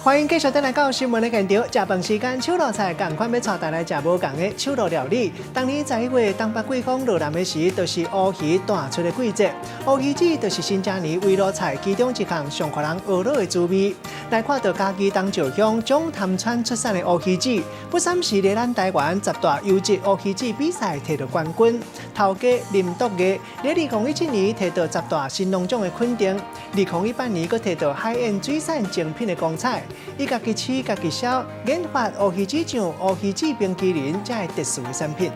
歡迎繼續轉來到新聞的現場。食飯時間，手路菜仝款欲帶大家來食無仝的手路料理。當年11月，東北季風落南的時，就是烏魚彈出的季節。烏魚子就是新正年圍爐菜其中一項上予人呵咾的滋味。來看著嘉義東石鄉蔣潭村出產的烏魚子，不三時佇咱台灣十大優質烏魚子比賽提著冠軍。頭家林篤義，佇2017年提著十大新農獎的肯定，2018年閣提著海燕水產精品的光彩。伊家己飼、家己銷，研發烏魚子醬、烏魚子冰淇淋，這个特殊的產品。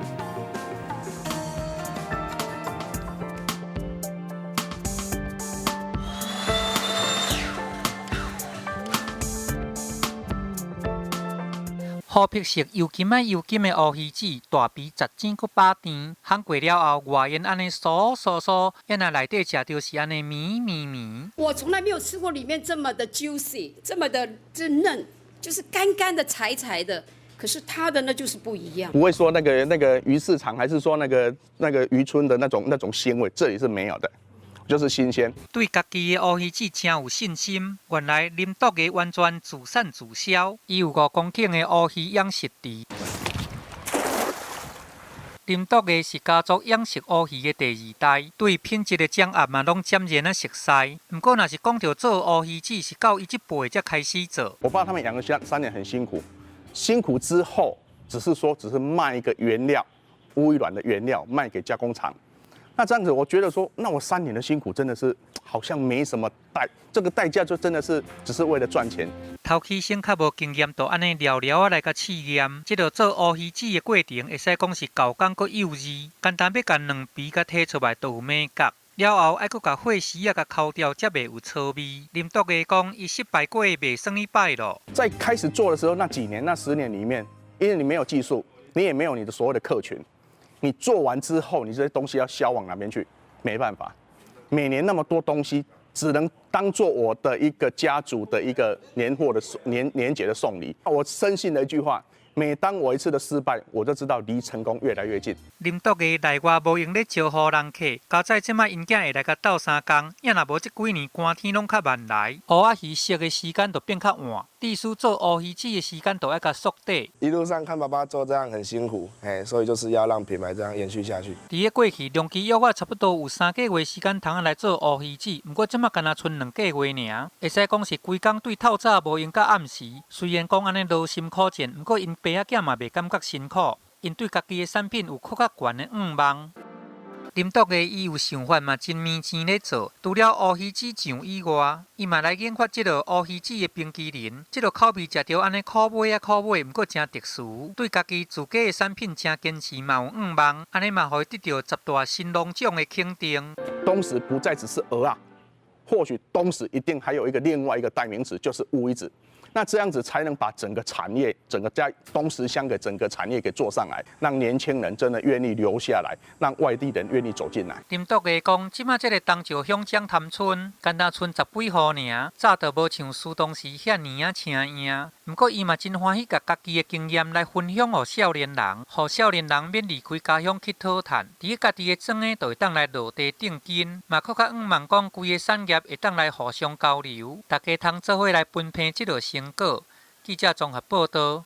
琥珀色油金仔油金的烏魚子，大皮雜煎閣飽甜，烘過了後外緣按呢酥酥酥，也若內底食著是按呢綿綿綿。我從來沒有吃過裡面這麼的 juicy，這麼的這嫩，就是乾乾的、柴柴的。可是它的呢就是不一樣。不會說那個魚市場，還是說那個漁村的那種鮮味，這裡是沒有的。就是新鮮。對家己的烏魚子誠有信心。原來林篤義完全自產自銷，伊有5公頃的烏魚養殖池。林篤義是家族養殖烏魚的第二代，對品質的掌握嘛，攏漸漸仔熟似。毋過，若是講著做烏魚子，是到伊這輩才開始做。我爸他們養了3年很辛苦，辛苦之後，只是說只是賣一個原料，烏魚卵的原料賣給加工廠。那這樣子，我覺得說，那我三年的辛苦真的是好像沒什麼代，這個代價就真的是只是為了賺錢。頭起先較無經驗，就按呢寥寥仔來共試驗。這个做烏魚子的過程，會使講是猴工閣幼稚。簡單欲共卵皮共提出來，就有眉角。了後愛閣共血絲仔共抠掉，才袂有臊味。林篤義講，伊失敗過袂算一擺囉。在開始做的時候，那幾年、那10年裡面，因為你沒有技術，你也沒有你的所謂的客群。你做完之後，你這些東西要銷往哪邊去？沒辦法，每年那麼多東西，只能當做我的一個家族的一個年貨的年年節的送禮。我深信的一句話：每當我一次的失敗，我就知道離成功越來越近。林篤義內外無閒咧招呼人客，佳哉這擺𪜶囝會來共鬥相共，也若無這幾年寒天攏較慢來，烏仔魚熟的時間就變較晚，致使做烏魚子的時間就愛共縮短。一路上看爸爸做這樣很辛苦，所以就是要讓品牌這樣延續下去。佇咧過去，長期約仔差不多有3個月時間通來做烏魚子，毋過這擺干焦賰2個月爾，會使講是規工對透早無閒到暗時。雖然講按呢勞心苦戰，毋過𪜶爸仔囝嘛袂感覺辛苦，𪜶對家己的產品有閣較懸的願望。林篤義伊有想法嘛，真綿錢咧做。除了烏魚子醬以外，伊嘛來研發這个烏魚子的冰淇淋。這个口味食著按呢苦尾仔苦尾，毋過誠特殊。對家己自家的產品誠堅持，嘛有願望。按呢嘛，予伊得著十大新農獎的肯定。東石不再只是蚵仔，或許東石一定還有一個另外一個代名詞，就是烏魚子。那這樣子才能把整個產業，整個在東石鄉的整個產業給做上來，讓年輕人真的願意留下來，讓外地人願意走進來。林篤義講，這擺這个東石鄉蔣潭村，干焦賰十幾戶爾，早就無像蘇東時遐爾仔請贏。毋過伊嘛真歡喜，共家己的經驗來分享予少年人，予少年人免離開家鄉去討趁，佇咧家己的莊的就會當來落地定根，嘛閣較向望講規个產業會當來互相交流，大家通做伙來分配這个成果。記者綜合報導。